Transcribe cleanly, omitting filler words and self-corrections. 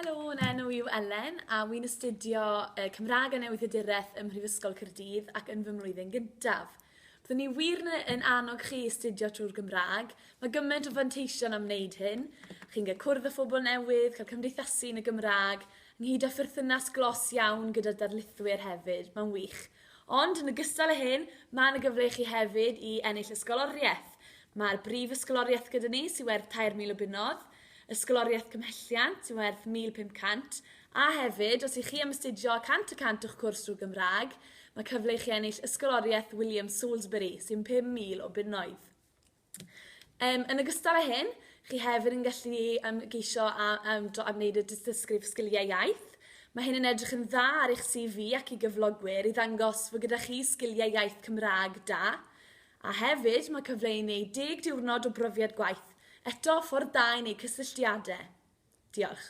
Helo, yn enw i yw Elen a wy'n astudio Cymraeg a Newyddiaduraeth ym Mhrifysgol Caerdydd ac yn fy mlwyddyn gyntaf. Byddwn ni wir yn, yn annog chi i astudio trwy'r Gymraeg. Mae gymaint o fanteision am wneud hyn. Chi'n cael cwrdd â phobl newydd, cael cymdeithasu yn y Gymraeg, ynghyd â pherthynas glos iawn gyda darlithwyr hefyd. Mae'n wych. Ond yn ogystal â hyn, mae yna gyfle i chi hefyd i ennill ysgoloriaeth. Mae'r brif ysgoloriaeth gyda ni sy'n werth 3,000 o bunnoedd, ysgoloriaeth cymhelliant sy'n werth 1,500, a hefyd, os ych chi am astudio 100% o'ch cwrs drwy'r Gymraeg, mae cyfle i chi ennill ysgoloriaeth William Salisbury sy'n 5,000 o bunnoedd. Um, yn ogystal â hyn, chi hefyd yn gallu um, geisio a, um, am wneud y dystysgrif sgiliau iaith. Mae hyn yn edrych yn dda ar eich CV ac i gyflogwyr i ddangos fod gyda chi sgiliau iaith Cymraeg da. A hefyd, mae cyfle i wneud deg diwrnod o brofiad gwaith. Eto, ffordd da i wneud cysylltiadau. Diolch.